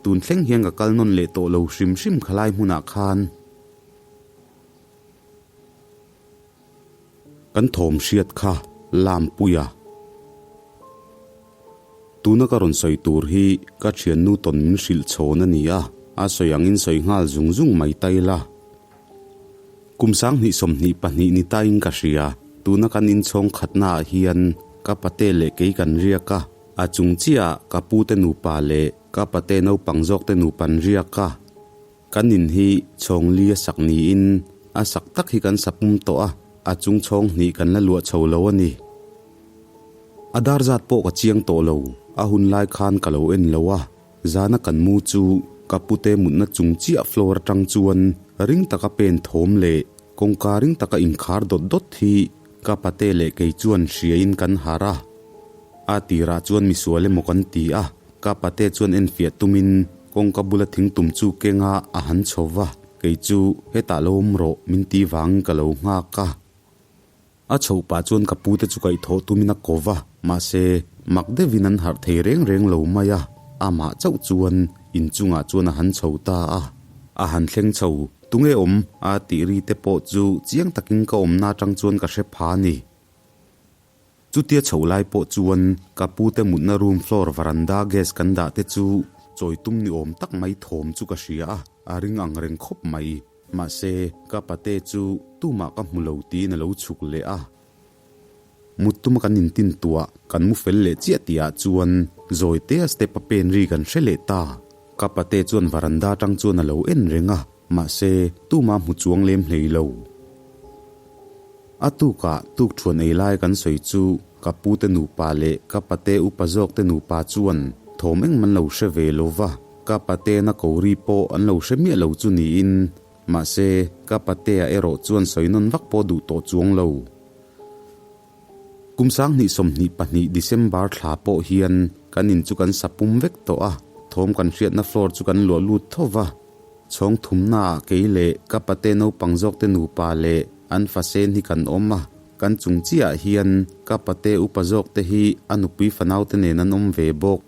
Tun thleng hian ka kal nawn leh tawh lo hrim hrim khalai hmunah khan. Kan thawm hriat kha Lampuia. Tuna ka rawn sawi tur hi ka thiannu tawn min hrilh chhawn a ni a, a sawi angin sawi nghal zung zung mai ta ila. Kum 2022 ni tain ka hria, tuna kan inchhawng khatnaah hian ka pate leh kei kan riak a, a chung chiahah ka pute nupa leh ka pate naupang zawkte nupa an riak a. Kan in hi chhawng li a sak niin a sak tak hi kan sa pum tawh a, a chung chhawng hnih kan la luah chho lo a ni. A dar zat pawh ka chiang tawh lo, a hun lai khan ka lo en lo a, zana kan mu chu ka pute mutna chung chiah floor atang chuan ring taka pen thawm leh kawngka ring taka inkhar dawt dawt hi ka pate leh kei chuan hriain kan harh a. A tirah chuan misual emaw kan ti a, Ka pate chuan enfiah tumin kawngka bula thingtum chu kenga a han chho va, kei chu hetah lo awm rawh min ti vangin ka lo nghak a. A chhoh pah chuan ka pute chu kaihthawh tumin a ko va, mahse mak deuhin an harh thei reng reng lo mai a, amah chauh chuan inchungah chuan a han chho ta a. A han thleng chho, tunge awm? a tih ri te pawh chu chiang takin ka awmna atang chuan ka hre pha a ni. Chutia chho lai pawh chuan ka pute mutna room floor varanda gas kan dah te chu chawi tum ni awm tak mai thawm chu ka hria a, a ring ang reng khawp mai. Mahse, ka pate chu tumah ka hmu lo tiin a lo chhuk leh a. Mut tuma kan intin tuah kan mu fel leh chiah tihah chuan zawi tea step a pen ri kan hre leh ta. Ka pate chuan varanda atang chuan a lo en reng a. Mahse, tumah hmu chuang lem hlei lo. A tukah tukthuan ei lai kan sawi chu ka pute nupa leh ka pate upa zawkte nupa chuan thawm engmah an lo hre ve lo va, ka patena ko ri pawh an lo hre miah lo chu niin, mahse, ka patea erawh chuan sawi nawn vak pawh duh tawh chuang lo. Kum 2022 December thla pawh hian kan in chu kan sa pum vek tawh a, thawm kan hriatna floor chu kan luah lut tho va. Chhawng thumnaah kei leh ka pate naupang zawkte nupa leh an fasen hi kan awm a, kan chung chiahah hian ka pate upa zawkte hi a nupui fanaute nen an awm ve bawk.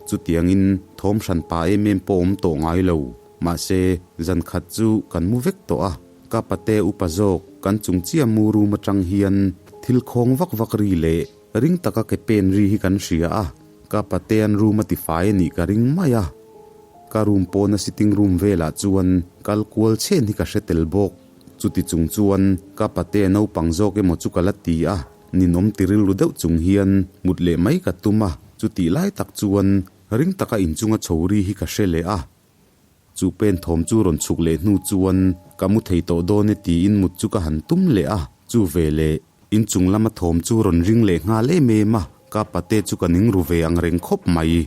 Chutiangin thawm hran pa em em pawh awm tawh ngai lo. Mahse, zan khat chu kan mu vek tawh a, ka pate upa zawk kan chung chiah mu room atang hian thil khawng vak vak ri leh ring taka ke pen ri hi kan hria a, ka patean room a tifai a nih ka ring mai a. Ka room pawna sitting room velah chuan kal kual chhen hi ka hre tel bawk. Chuti chung chuan ka pate naupang zawk emaw chu ka la ti a, ninawm ti rilru deuh chung hian mut leh mai ka tum a, chutih lai tak chuan ring taka inchunga chho ri hi ka hre leh a. Chu pen thawm chu rawn chhuk leh hnu chuan ka mu thei tawh dawn e tiin mut chu ka han tum leh a, chu veleh inchung lama thawm chu rawn ring leh nghal em em a, ka pate chu ka ning ru ve ang reng khawp mai.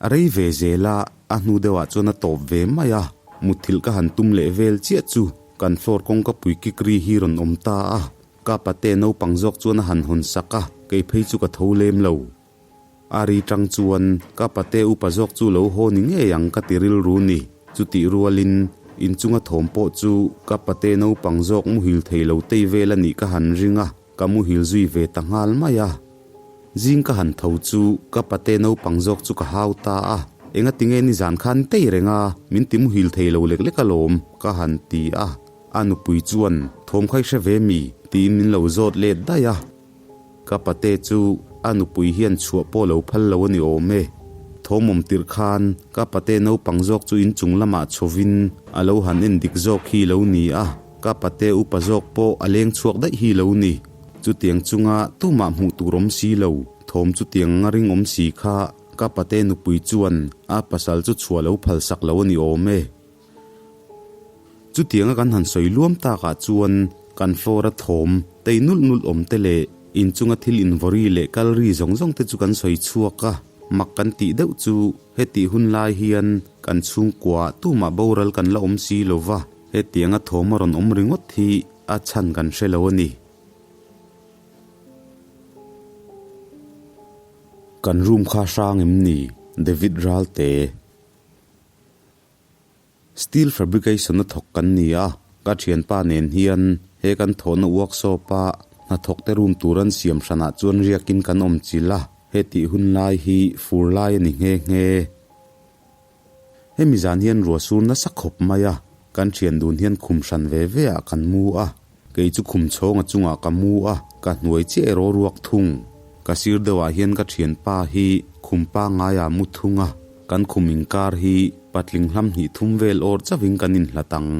A rei ve zel a, a hnu deuhah chuan a tawp ve mai a, mutthilh ka han tum leh vel chiah chu kan floor kawngka pui kik ri hi rawn awm ta a, ka pate naupang zawk chuan a han hawn sak a, kei phei chu ka tho lem lo. A ri tang chuan ka pate upa zawk chu lo haw ni ngei ang ka ti rilru ni, chutih rualin inchunga thawm pawh chu ka pate naupang zawk muhil thei lo tei vel a nih ka han ring a, Ka muhil zui ve ta nghal mai a. Zing ka han tho chu ka pate naupang zawk chu ka hau ta a, Enga tinge nizan khan tei reng a, min ti muhil thei lo lek lek alawm, ka han ti a. A nupui chuan, Thawm kha i hre ve mi? tiin min lo zawt let daih a. Ka pate chu a nupui hian chhuah pawh lo phal lo a ni awm e. Thawm awm tirh khan ka pate naupang zawk chu inchung lamah chhovin a lo han en dik zawk hi lo ni a. Ka pate upa zawk pawh a leng chhuak daih hi lo ni. Chutiang chunga tumah hmuh tur awm si lo, thawm chutiang nga ring awm si kha ka pate nupui chuan a pasal chu chhuah lo phal sak lo a ni awm e. Chutianga kan han sawi luam takah chuan kan floor a thawm tei nulh nulh awm te leh. Inchunga thil invawri leh kal ri zawng zawng te chu kan sawi chhuak a, mak kan tih deuh chu hetih hun lai hian kan chhungkua tumah boral kan la awm si lo va, hetianga thawm a rawn awm ringawt hi a chhan kan hre lo a ni. Kan room kha hrang em ni? David Ralte. Steel fabrication a thawk kan ni a, ka thianpa nen hian he kan thawhna workshop a hnathawkte room tur an siam hranah chuan riakin kan awm chilh a, hetih hun lai hi fur lai a ni nghe nghe. Hemi zan hian ruah sur nasa khawp mai a, kan thian dun hian khum hran ve ve ah kan mu a, kei chu khum chhawnga chungah ka mu a, ka hnuai chiah erawh ruak thung. Ka sir deuhah hian ka thianpa hi khum pangaiah mu thung a, kan khum inkar hi patling hlam hnih thum vel awr chauhin kan inhlat ang.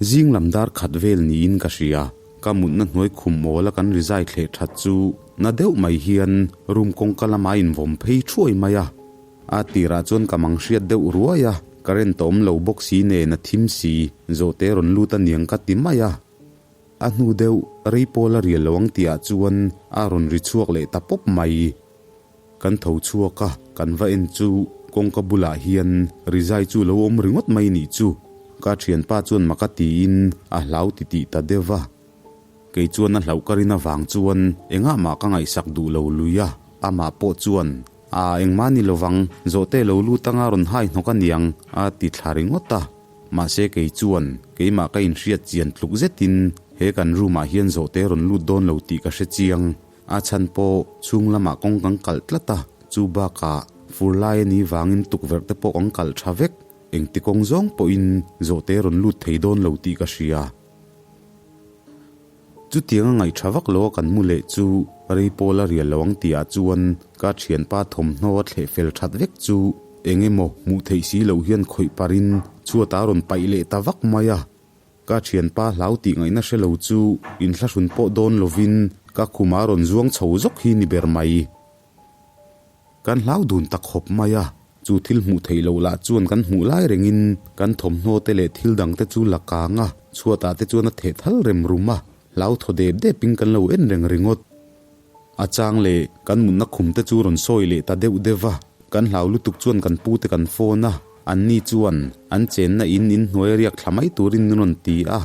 Zing lam dar khat vel niin ka hria, ka mutna hnuai khum awla kan rizai thleh that chu na deuh mai hian room kawngka lama invawm phei thuai mai a. A tirah chuan ka mang hriat deuh ruai a, current a awm lo bawk si nen a thim si, zawhte rawn lut a niang ka ti mai a. A hnu deuh rei pawl a rial lo ang tihah chuan a rawn ri chhuak leh ta pawp mai. Kan tho chhuak a, kan va en chu kawngka bulah hian rizai chu lo awm ringawt mai nih chu. Ka thianpa chuan maka tiin a hlau ti tih ta deuh va. Kei chuan a hlauh ka rin avang chuan engah mah ka ngaihsak duh lo lui a, amah pawh chuan a engmah ni lovang, zawhte lo lut anga rawn hai hnawk aniang a ti thla ringawt a. Mahse kei chuan keimah ka inhriat chian tluk zetin he kan room ah hian zawhte rawn lut dawn lo tih ka hre chiang. A chhan pawh chhung lamah kawng kan kalh tlat a, chu bakah fur lai a nih vangin tukverh te pawh kan kalh tha vek. Engti kawng zawng pawhin zawhte rawn lut thei dawn lo tih ka hria. Chutiang a ngaih tha vak lo a kan mu leh chu rei pawl a rial lo ang tihah chuan ka thianpa thawmhnaw a thleh fel that vek chu eng emaw hmuh theih si loh hian khawih parin chhuat a rawn paih leh ta vak mai a. Ka thianpa hlau tih ngaihna hre lo chu inthlahrun pawh dawn lovin ka khumah a rawn zuang chho zawk hi ni ber mai. Kan hlau dun ta khawp mai a, chu thil hmuh theih loh lah chuan kan hmuh lai rengin kan thawmhnaw te leh thil dang te chu la kang a, chhuatah te chuan a theh thal rem rum a, hlau thaw dep depin kan lo en reng ringawt. A chang leh kan mutna khum te chu rawn sawi leh ta deuh deuh va, kan hlau lutuk chuan kan pu te kan phone a, anni chuan an chenna in inhnuai riak thla mai turin min rawn ti a.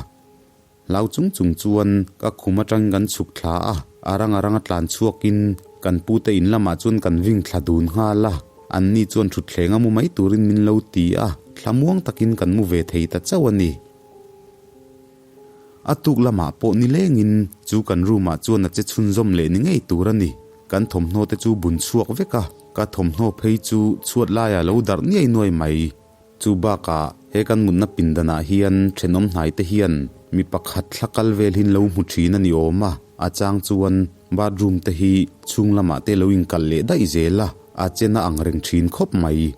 Hlau chung chung chuan ka khum atangin kan chhuk thla a, a rang a ranga tlan chhuakin kan pute in lamah chuan kan ving thla dun nghal a, anni chuan thutthleng a mu mai turin min lo ti a, thlamuang takin kan mu ve thei ta chauh a ni. A tuk lamah pawh nilengin chu kan room ah chuan a che chhunzawm leh ni ngei tur a ni, kan thawmhnaw te chu bun chhuak vek a, ka thawmhnaw phei chu chhuat laiah lo darh niai nuai mai. Chu bakah he kan mutna pindanah hian thenawm hnaite hian mi pakhat thla kal vel hin lo hmu thin a ni awm a, a chang chuan bathroom te hi chhung lamah te lo inkalh leh daih zel a, a chen a ang reng thin khawp mai.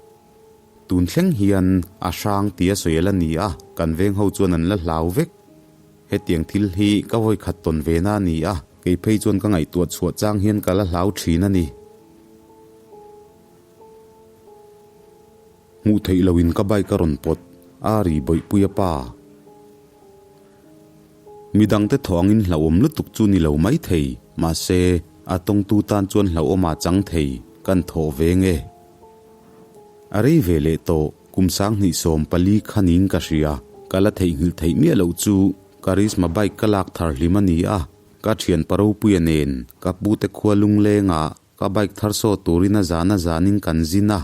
Tun thleng hian a hrang tia sawi a la ni a, kan veng ho chuan an la hlau vek. Hetiang thil hi ka vawi khat tawn ve na a ni a, kei phei chuan ka ngaihtuah chhuah chang hian ka la hlau thin a ni. Hmuh theih loin ka bike a rawn pawt a ri bawihpui a pa. Midangte thaw angin hlauhawm lutuk chu ni lo mai thei, mahse a tawngtu tan chuan hlauhawm a chang thei, kan thawh ve nge. A rei ve leh tawh, kum 2014 kha niin ka hria, ka la theihnghilh theih miah loh chu Karizma bike ka lak thar hlim a ni a, ka thianpa ropuia nen ka pute khua lunglengah ka bike thar saw turin a zan a zanin kan zin a,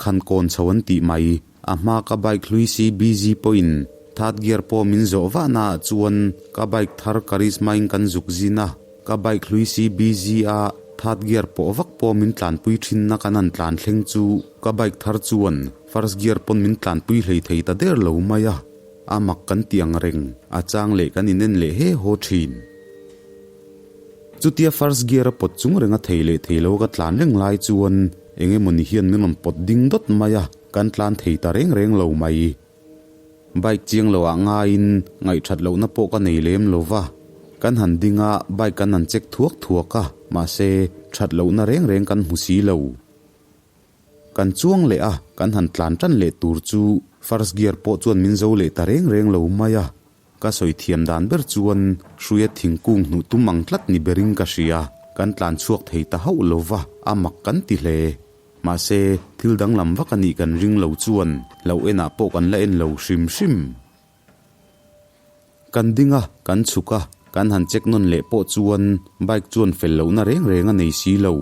Khan kawn chho an tih mai. A hma ka bike hlui CBZ pawhin third gear pawh min zawh vahna ah chuan ka bike thar Karizma in kan zuk zin a, ka bike hlui CBZ a third gear pawh vak pawh min tlanpui thinna kan han tlan thleng chu ka bike thar chuan first gear pawn min tlanpui hlei thei ta der lo mai a, a mak kan ti ang reng, a chang leh kan inen leh he haw thin. Chutia first gear a pawt chung renga thei leh thei lo ka tlan reng lai chuan eng emawni hian min rawn pawt ding dawt mai a, kan tlan thei ta reng reng lo mai. Bike chiang lo ah ngaiin ngaihthat lohna pawh ka nei lem lo va, kan han ding a bike kan han check thuak thuak a, mahse that lohna reng reng kan hmu si lo. Kan chuang leh a, kan han tlan tan leh tur chu first gear pawh chuan min zo leh ta reng reng lo mai a. Ka sawi thiam dan ber chuan hruia thingkung hnuh tum ang tlat ni berin ka hria. Kan tlan chhuak thei ta hauh lo va, a mak kan ti hle. Mahse, thil danglam vak a nih kan ring lo chuan hlauh enah pawh kan la en lo hrim hrim. Kan ding a, kan chhuk a, kan han check nawn leh pawh chuan bike chuan fel lohna reng reng a nei si lo.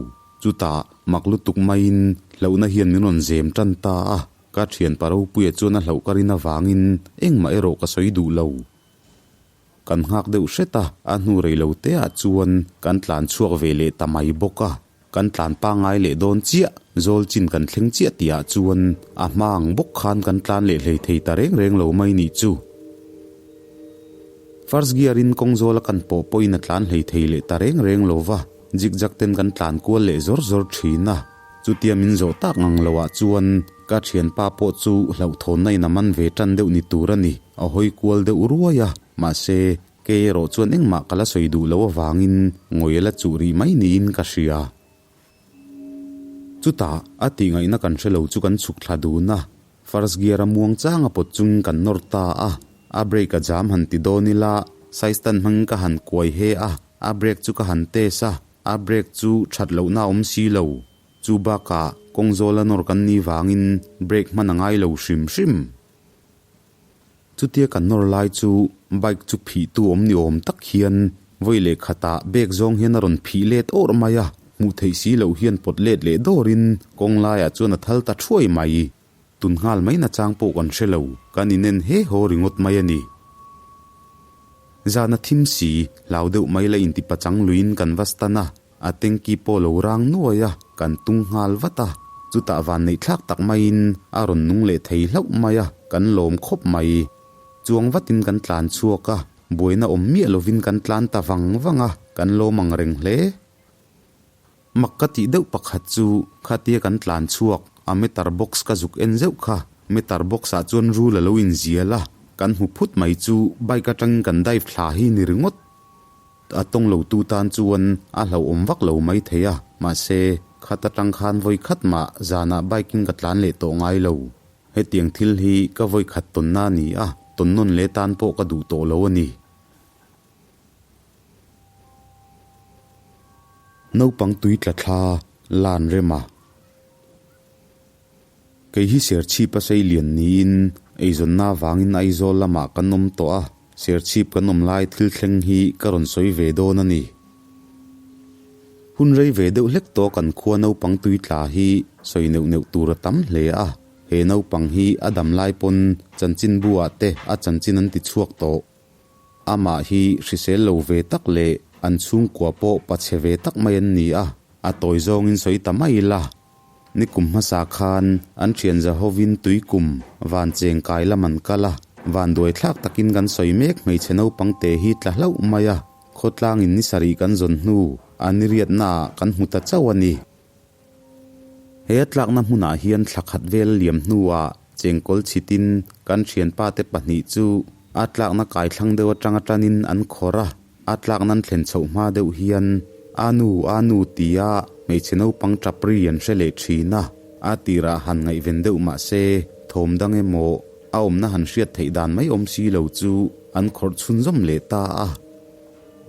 Chutah, mak lutuk maiin hlauhna hian min rawn zem tan ta a, ka thianpa ropuia chuan a hlauh ka rin avangin engmah erawh ka sawi duh lo. Kan nghak deuh hret a, a hnu rei lo te ah chuan kan tlan chhuak ve leh ta mai bawk a. Kan tlan pangngai leh dawn chiah, zawl chin kan thleng chiah tih ah chuan a hma ang bawk khan kan tlan leh hlei thei ta reng reng lo mai nih chu. First gear in kawng zawl a kan pawh pawhin a tlan hlei thei leh ta reng reng lo va, zig zag ten kan tlan kual leh zawr zawr thin a. Chutia min zawh tak ngang lo ah chuan ka thianpa pawh chu hlauhthawnna in a man ve tan deuh ni tur a ni, a hawi kual deuh ruai a, mahse Kei erawh chuan engmah ka la sawi duh loh avangin ngawi a la chuh rih mai niin ka hria. Chutah, a tihngaihna kan hre lo chu kan chhuk thla dun a, first gear a muang chang a pawt chungin kan nawr ta a, a brake a jam han ti dawn ila, size tan hmangin ka han kuai he a, a brake chu ka han test a, a brake chu that lohna a awm si lo. Chu bakah, kawng zawl a nawr kan nih vangin brake hman a ngai lo hrim hrim. Chutia kan nawr lai chu bike chu phihtu awm ni awm tak hian vawi leh khatah bag zawng hian a rawn phih let awrh mai a, hmuh theih si loh hian pawt let leh dawrin kawng laiah chuan a thal ta thuai mai. Tun nghal mai nachang pawh kan hre lo, kan inen he haw ringawt mai a ni. Zan a thim si, hlau deuh mai la inti pachang luiin kan va stan a, A tanky pawh lo rang nuai a, kan tung nghal vat a. Chutah vanneih thlak tak maiin a rawn nung leh thei hlauh mai a, kan lawm khawp mai. Chuang vatin kan tlan chhuak a, buaina awm miah lovin kan tlan ta vang vang a, kan lawm ang reng hle. Mak ka tih deuh pakhat chu khatia kan tlan chhuak, a meter box ka zuk en zeuh kha. Meter box ah chuan rul a lo inzial a, kan hmu phut mai chu bike atangin kan dive thla hi ni ringawt. A tawng lo tu tan chuan a hlauhawm vak lo mai thei a, mahse, khat atang khan vawi khat mah zanah bike in ka tlan leh tawh ngai lo. Hetiang thil hi ka vawi khat tawnna a ni a, tawn nawn leh tan pawh ka duh tawh lo a ni. Naupang tui tla thla lan rem a. Kei hi Serchhip a sei lian niin eizawnna avangin Aizawl lamah kan awm tawh a, Serchhip kan awm lai thil thleng hi ka rawn sawi ve dawn a ni. Hun rei ve deuh hlek tawh kan khua naupang tui tla hi sawi neuh neuh tur a tam hle a, he naupang hi a dam lai pawn chanchinbu ah te a chanchin an ti chhuak tawh. Amah hi hrisel lo ve tak leh an chhungkua pawh pachhe ve tak mai an ni a, a tawi zawngin sawi ta mai ila. Nikum hmasa khan an thian zahovin tuikum van cheng kai lam an kal a, vanduai thlak takin kan sawi mek hmeichhe naupang te hi tla hlauh mai a, khawtlangin ni sarih kan zawn hnu a niriatnaah kan hmu ta chauh a ni. He a tlakna hmunah hian thla khat vel a liam hnuah chengkawl chhitin kan thianpa te pahnih chu a tlakna kaithlang deuh atanga tanin an khawr a, A tlak nan thlen chhoh hma deuh hian a nu, a nu tia hmeichhe naupang tap ri an hre leh thin a, a tirah han ngaihven deuh mah se thawm dang emaw a awmna han hriat theih dan mai awm si lo chu an khawrh chhunzawm leh ta a.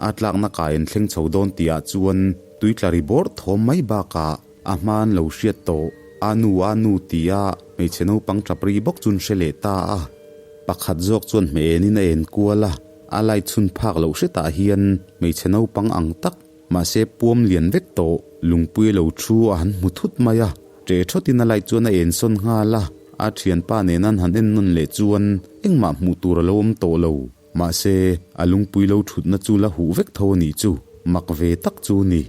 A tlakna kai an thleng chho dawn tihah chuan tui tla ri bawrh thawm mai bakah a hma an lo hriat tawh a nu, a nu tia hmeichhe naupang tap ri bawk chu an hre leh ta a. Pakhat zawk chuan hmeh enin a en kual a. A lai chhun phak loh hretah hian hmeichhe naupang ang tak, mahse puam lian vek tawh, lungpui lo thu a han hmu thut mai a. Ṭe ṭhawtin a light chuan a en sawn nghal a, a ṭhianpa nen an han en nawn leh chuan engmah hmuh tur a lo awm tawh lo. Mahse, a lungpui lo ṭhutna chu la huh vek tho a nih chu, mak ve tak chu ni.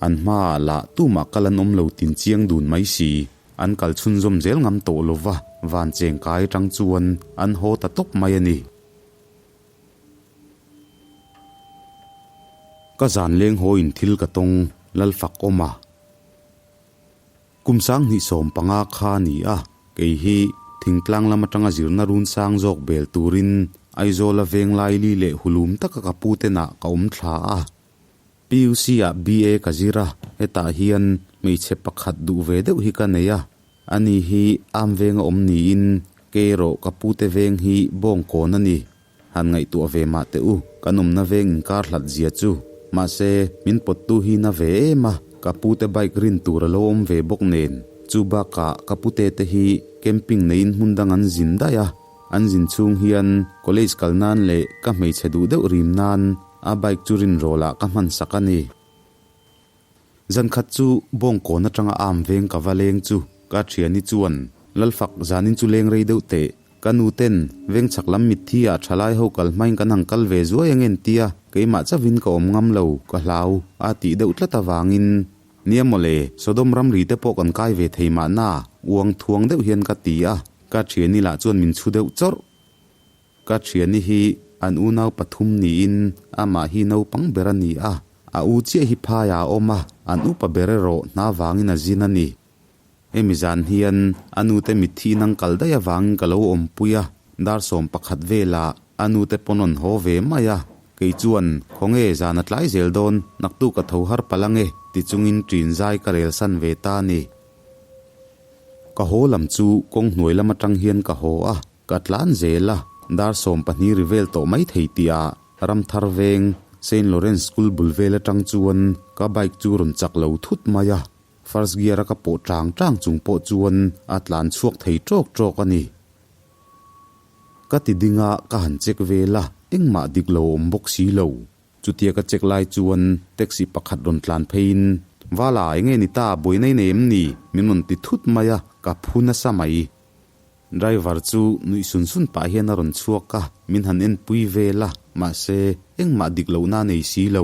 An hmaah lah tumah kal an awm lo tin chiang dun mai si. An kal chhunzawm zel ngam tawh lo va, van cheng kai aṭang chuan an haw ta tawp mai a ni. Ka zan leng haw in thil ka tawng lal fak awm a. Kum 2015 kha a ni a, kei hi thingtlang lam atanga zirna run sang zawk bel turin Aizawl a veng laili leh hulum taka ka pu tenah ka awm thla a. PUC ah BA ka zir a, hetah hian hmeichhe pakhat duh ve deuh hi ka nei a, ani hi am venga awm niin kei erawh ka pute veng hi bawngkawn a ni. Han ngaihtuah ve mah teh u, kan awmna veng inkar hlat zia chu. Mahse, min pawttu hi na ve em a, ka pute bike rin tur a lo awm ve bawk nen. Chu bakah ka pute te hi camping neiin hmun dang an zin daih a, an zin chhung hian college kal nan leh ka hmeichhe duh deuh rim nan a bike chu rin rawlah ka hman sak a ni. Zan khat chu Bawngkawn atanga am veng ka va leng chu ka thiani chuan Lalfak zanin chu leng rei deuh teh. Ka nu ten veng chhak lam mitthi ah thalai ho kal hmain kan han kal ve zuai ang en tia keimah chauhin ka awm ngam lo ka hlau a tih deuh tlat avangin nia mawle Sodom ramri te pawh kan kai ve thei mahna uang thuang deuh hian ka ti a ka thiani lah chuan min chhu deuh chawrh. Ka thiani hi an unau pathum niin amah hi naupang ber a ni a, a u chiah hi phaiah a awm a, an upa ber erawh hna vangin a zin a ni. Hemi zan hian a nute mitthi in an kal daih avangin ka lo awmpui a, dar 11 velah a nute pawn rawn haw ve mai a, kei chuan khawnge zan a tlai zel dawn, naktuk ka tho har palh ange ti chungin ṭin zai ka relsan ve ta a ni. Ka haw lam chu kawng hnuai lam atang hian ka haw a, Ka tlan zel a, dar 12 ri vel tawh mai thei tihah Ramthar veng Saint Lawrence School bul vel atang chuan ka bike chu rawn chak lo thut mai a, first gear a ka pawh tang tang chung pawh chuan a tlan chhuak thei tawk tawk a ni. Ka ti ding a, ka han check vel a, engmah dik lo awm bawk si lo. Chutia ka check lai chuan taxi pakhat rawn tlan pheiin, Vala, enge ni ta, buaina i nei em ni? min rawn ti thut mai a, ka phu nasa mai. Driver chu nuih sun sun pah hian a rawn chhuak a, min han enpui vel a, mahse, engmah dik lohna a nei si lo.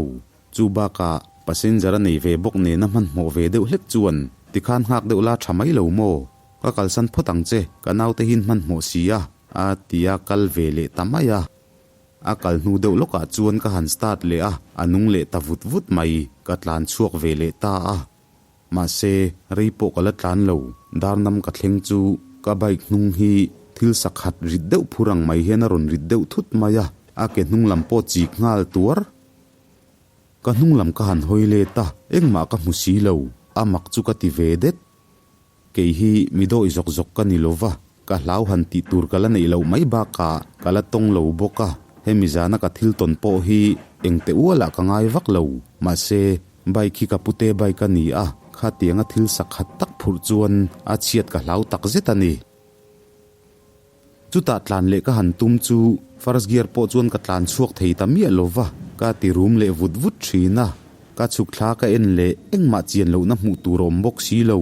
Chu bakah, passenger a nei ve bawk nena hmanhmawh ve deuh hlek chuan, Tikhan nghak deuh la tha mai lo maw? Ka kalsan phawt ang che, ka naute hian hmanhmawh si a, a ti a kal ve leh ta mai a. A kal hnu deuh lawkah chuan ka han start leh a, a nung leh ta vut vut mai, ka tlan chhuak ve leh ta a. Mahse, rei pawh ka la tlan lo, dar nam ka thleng chu ka bike hnung hi thil sakhat rit deuh phur ang mai hian a rawn rit deuh thut mai a, a ke hnung lam pawh chik nghal tuar. Ka hnung lam ka han hawi let a, engmah ka hmu si lo, a mak chu ka ti ve det. Kei hi mi dawi zawk zawk ka ni lo va, ka hlau han tih tur ka la neih loh mai bakah ka la tawng lo bawk a, hemi zana ka thil tawn pawh hi engte ualah ka ngai vak lo, mahse, bike hi ka pute bike a ni a, khatianga thil sakhat tak phurh chuan a chhiat ka hlau tak zet a ni. Chutah tlan leh ka han tum chu first gear pawh chuan ka tlan chhuak thei ta miah lo va, ka ti rum leh vut vut thin a, ka chhuk thla ka en leh engmah chian lohna hmuh tur a awm bawk si lo.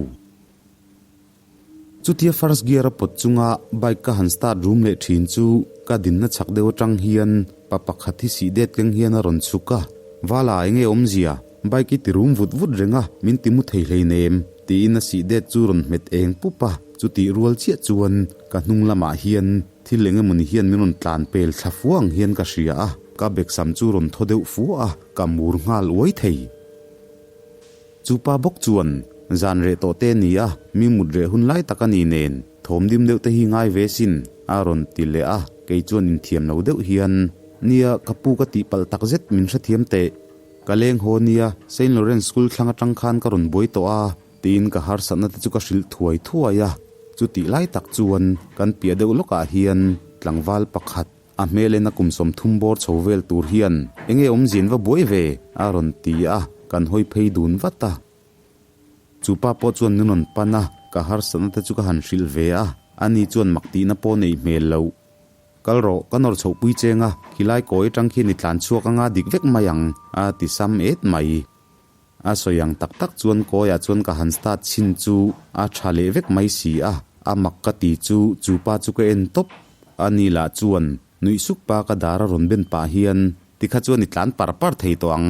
Chutia first gear a pawt chunga bike ka han start rum leh thin chu ka dinna chhak deuh atang hian pa pakhat hi sih det keng hian a rawn chhuk a, Vala enge awmzia, bike i ti rum vut vut reng a, min ti mu thei hleinem, tiin a sih det chu rawn hmet eng pup a. Chutih rual chiah chuan ka hnung lamah hian thil eng emawni hian min rawn tlan pel thla fua ang hian ka hria a, ka beksam chu rawn thaw deuh fua a, ka mur nghal uai thei. Chu pa bawk chuan, Zan reh tawh te a ni a, mi mut reh hun lai tak a ni nen, thawm dim deuh te hi ngai ve sin, a rawn ti leh a, kei chuan inthiam lo deuh hian, Nia, ka pu ka tih palh tak zet min hrethiam teh. Ka leng haw nia, Saint Lawrence School thlang atang khan ka rawn buai tawh a, Tiin ka harsatna te chu ka hrilh thuai thuai a, chutih lai tak chuan kan piah deuh lawkah hian tlangval pakhat, a hmel en a kum 30 bawr chho vel tur hian enge awmzia in va buai ve? a rawn ti a, kan hawi phei dun vat a. Chu pa pawh chuan min rawn pan a, ka harsatna te chu ka han hrilh ve a, ani chuan mak tihna pawh neih hmel loh. Kal rawh, ka nawr chhoh pui cheng a, khilai kawi atang khian i tlan chhuak anga dik vek mai ang, a ti sam et mai. A sawi ang tak tak chuan kawiah chuan ka han start chhin chu a tha leh vek mai si a, a mak ka ti chu chu pa chu ka en tawp. A ni lah chuan nuih suk pa ka dar a rawn ben pah hian tikha chuan i tlan par par thei tawh ang,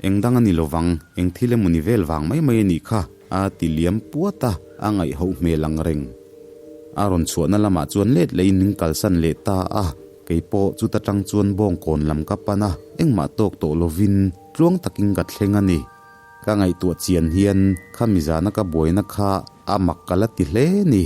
eng dang a ni lovang, eng thil emaw ni vel vang mai mai a nih kha a ti liam puat a, a ngaihhoh hmel ang reng. A rawn chhuahna lamah chuan let lehin min kalsan leh ta a, kei pawh chuta tang chuan bawngkawn lam ka pan a, engmah tawk tawh lovin Tluang takin ka thleng a ni. Ka ngaihtuah chian hian khami zana ka buaina kha a mak ka la ti hle ni.